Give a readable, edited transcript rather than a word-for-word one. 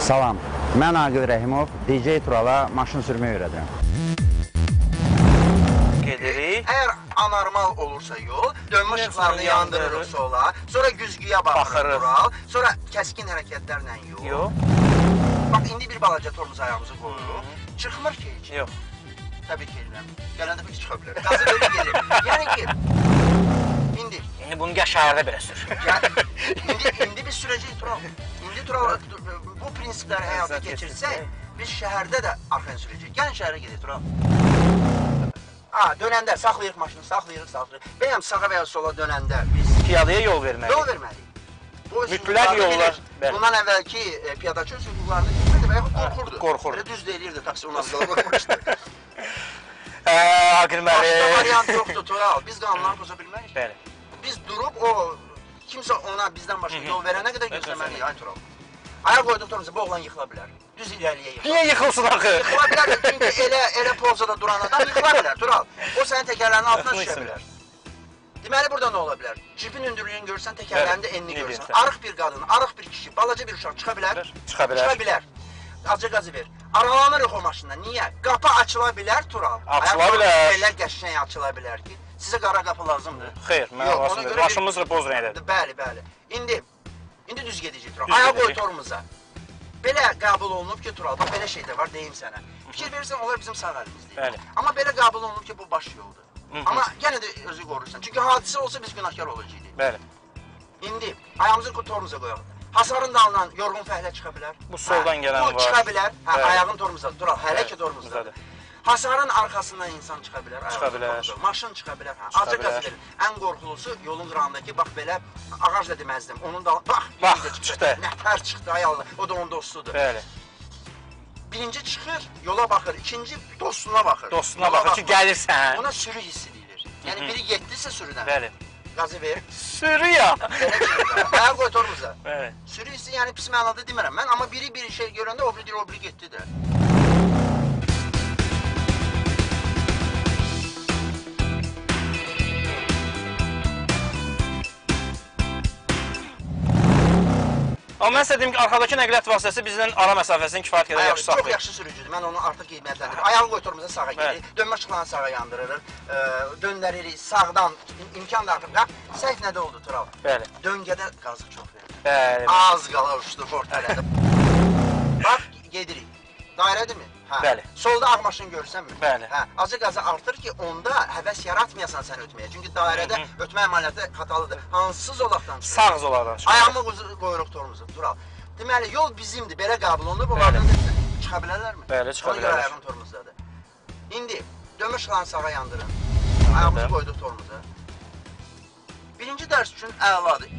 Salam, mən Aqil Rəhimov, DJ Turala maşın sürməyi öyrədirəm. Gedirik. Əgər anormal olursa yol, dönmə işıqlarını yandırırıq sola, sonra güzgüyə baxırıq Tural, sonra kəskin hərəkətlərlə yox. Yox. Bax, indi bir balaca tormoz ayağımızı qoyuruq. Çıxmır ki heç. Yox. Təbii ki, elmirəm. Gələn dəfə ki, çıxa bilər. Qazı belə gedir. Yəni ki, indi. İndi bunu gəl şəhərdə belə sür. İndi biz sürəcəyik Tural. İndi Tural, bu prinsipləri həyata keçirsək, biz şəhərdə də arxaya sürəcəyik. Gəlin şəhərə gedək Tural. Ha, dönəndə saxlayırıq maşını, saxlayırıq, saxlayırıq. Bəyəm sağa və ya sola dönəndə biz piyadaya yol verməliyik. Yol verməliyik. Mütləq yollar. Bundan əvvəlki piyadaçı öz hüquqlarını bilmirdi və yaxud qorxurdu. Qorxurdu. Elə düz də eləyirdi, taksi ona az qala vurmuşdu. Aqil müəllim. Başqa variant yoxdur Tural. Biz qanunları poza bilmərik. Bəli. Biz durub o kimsə ona bizdən başqa yol verənə qədər gözləməliyik, ay Tural. Ayaq qoyduq tormoza, bu oğlan yıxıla bilər. Düz irəliyə yıxıla. Niyə yıxılsın axı? Yıxıla bilər, çünki elə pozada duran adam yıxıla bilər, Tural. O sənin təkərlərinin altına düşə bilər. Deməli, burada nə ola bilər? Cipin hündürlüyünü görsən, təkərlərinin də enini görsən. Arıq bir qadın, arıq bir kişi, balaca bir uşaq çıxa bilər? Çıxa bilər. Çıxa bilər. Azca qazı ver. Aralanırıq o maşından. Niyə? Qapı açıla bilər, Tural. Açıla bilər. Elə qəşəng açıla bilər ki, sizə qara qapı lazımdır. Xeyr, mənə lazımdır. Maşınımız boz rəngdədir. Bəli, bəli. İndi düz gedəcək Tural. Ayaq qoy tormoza. Belə qəbul olunub ki, Tural, bax belə şey də var, deyim sənə. Fikir verirsən, onlar bizim sağ əlimizdir. Bəli. Amma belə qəbul olunub ki, bu baş yoldur. Amma yenə də özü qorursan. Çünki hadisə olsa biz günahkar olacaqdik. Bəli. İndi ayağımızı tormoza qoyaq. Hasarın dalından yorğun fəhlə çıxa bilər. Bu soldan gələn var. Bu çıxa bilər. Hə, ayağın tormoza. Tural, hələ ki tormozdadır. Hasarın arxasından insan çıxa bilər. Çıxa bilər. Maşın çıxa bilər. Azca qaz verir. Ən qorxulusu yolun qırağındakı, bax belə, ağac da deməzdim. Onun da, bax, bax, çıxdı. Nətər çıxdı, ay Allah. O da onun dostudur. Bəli. Birinci çıxır, yola baxır. İkinci dostuna baxır. Dostuna baxır ki, gəlirsən. Ona sürü hissi deyilir. Yəni biri getdisə sürüdən. Bəli. Qazı ver. Sürü ya. Ayaq qoy tormoza. Bəli. Sürü hissi, yəni pis mənada demirəm mən, amma biri bir şey görəndə o biri deyir, o biri getdi də. Amma mən sizə deyim ki, arxadakı nəqliyyat vasitəsi bizdən ara məsafəsini kifayət qədər yaxşı saxlayır. Çox yaxşı sürücüdür, mən onu artıq qiymətləndirirəm. Ayağı qoy tormoza sağa gedir, dönmə işıqlarını sağa yandırırıq, döndəririk sağdan, imkan da artıq. Səhv nədə oldu Tural? Bəli. Döngədə qazı çox verdi. Bəli. Az qala uçdu ortələdi. Bax, gedirik. Dairədirmi? Hə. Bəli. Solda ağ maşın görsənmi? Bəli. Hə. Azı qazı artır ki, onda həvəs yaratmayasan sən ötməyə. Çünki dairədə ötmə əməliyyatı xatalıdır. Hansı zolaqdan çıxır? Sağ zolaqdan çıxır. Ayağımı qoyuruq tormoza, Tural. Deməli, yol bizimdir, belə qəbul olunub, onlardan da çıxa bilərlərmi? Bəli, çıxa Ona görə bilərlər. ayağım tormozdadır. İndi, dönmə işıqlarını sağa yandırın. Ayağımızı qoyduq tormoza. Birinci dərs üçün əladır.